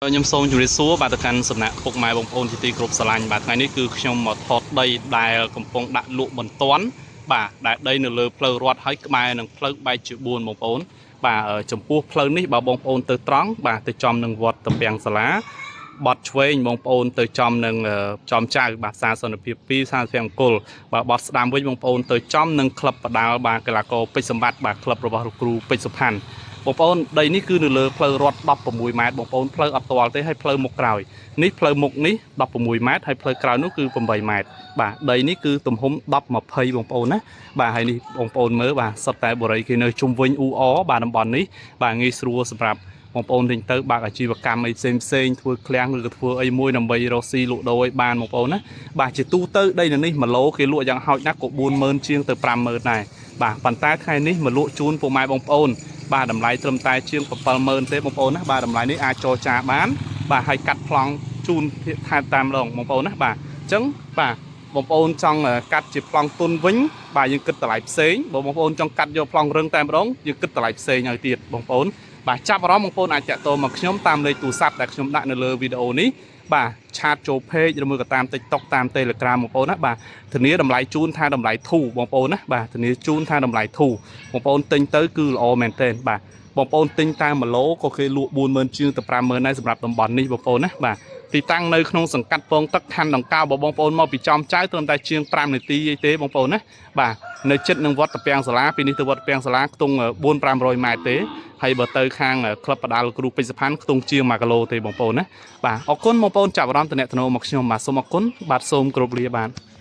ខ្ញុំសូមជម្រាបសួរបាទទៅកាន់សំណាក់ពុកម៉ែបងប្អូនជាទីគោរពស្រឡាញ់បាទថ្ងៃនេះគឺខ្ញុំមកថតដីដែលកំពុងដាក់លក់បន្ទាន់បាទដែលដីនៅលើផ្លូវរត់ហើយក្បែរនឹងផ្លូវបែកជា4បងប្អូនបាទចំពោះផ្លូវនេះបើបងប្អូនទៅត្រង់បាទទៅចំនឹងវត្តតពាំងសាលាបត់ឆ្វេងបងប្អូនទៅចំនឹងចំចៅបាទផ្សារសន្តិភាព2 35អង្គលបាទបត់ស្ដាំវិញបងប្អូនទៅចំនឹងក្លឹបបដាល់បាទកីឡាករពេជ្រសម្បត្តិបាទក្លឹបរបស់លោកគ្រូពេជ្រសុផាន់ បងប្អូនដីនេះគឺនៅលើផ្លូវរត់16ម៉ែត្របងប្អូនផ្លូវអត់ទាល់ទេហើយផ្លូវមុខក្រោយនេះផ្លូវមុខនេះ16ម៉ែត្រហើយផ្លូវក្រោយនោះគឺ8ម៉ែត្របាទដីនេះគឺទំហំ10 20បងប្អូនណាបាទហើយនេះបងប្អូនមើលបាទសុទ្ធតែបរិយគេនៅជុំវិញអ៊ូអបាទតំបន់នេះបាទងាយស្រួលសម្រាប់បងប្អូនទិញទៅបើកអាជីវកម្មអីផ្សេងផ្សេងធ្វើឃ្លាំងឬក៏ធ្វើអីមួយដើម្បីរកស៊ីលក់ដូរឲ្យបានបងប្អូនណាបាទជាទូទៅដីនៅនេះ1ឡូគេលក់យ៉ាងហោចណាស់ក៏40000ជាងទៅ50000ដែរបាទប៉ុន្តែថ្ងៃនេះមកលក់ជូនពុកម៉ែបងប្អូន បាទតម្លៃត្រឹមតែជាង70000ទេបងប្អូនណាបាទតម្លៃនេះអាចចរចាបានបាទហើយកាត់ប្លង់ជូនថែមតាមរងបងប្អូនណាបាទអញ្ចឹងបាទបងប្អូនចង់កាត់ជាប្លង់ទុនវិញបាទយើងគិតតម្លៃផ្សេងបើបងប្អូនចង់កាត់យកប្លង់រឹងតែម្ដងយើងគិតតម្លៃផ្សេងឲ្យទៀតបងប្អូនបាទចាប់អារម្មណ៍បងប្អូនអាចតាក់ទងមកខ្ញុំតាមលេខទូរស័ព្ទដែលខ្ញុំដាក់នៅលើវីដេអូនេះបាទ chat ចូល page ឬមួយក៏តាម TikTok តាម Telegram បងប្អូនណាបាទធានាតម្លៃជូនថាតម្លៃធូរបងប្អូនណាបាទធានាជូនថាតម្លៃធូរបងប្អូនទិញទៅគឺល្អមែនទែនបាទបងប្អូនទិញតាម1ឡូក៏គេលក់40000ជាងទៅ50000ដែរសម្រាប់តំបន់នេះបងប្អូនណាបាទទីតាំងនៅក្នុងសង្កាត់ពងទឹកខណ្ឌដង្កោបើបងប្អូនមកពីចំចៅត្រឹមតែជាង5នាទីទេបងប្អូនណាបាទនៅជិតនឹងវត្តតាពាំងសាលាពីនេះទៅវត្តតាពាំងសាលាខ្ទង់4 500ម៉ែត្រទេហើយបើទៅខាងក្លឹបបដាល់គ្រូពេជ្រសុផាន់ខ្ទង់ជាង1គីឡូទេបងប្អូនណាបាទអរគុណបងប្អូនចាប់អារម្មណ៍តំណតំណមកខ្ញុំបាទសូមអរគុណបាទសូមគោរពលាបាទ។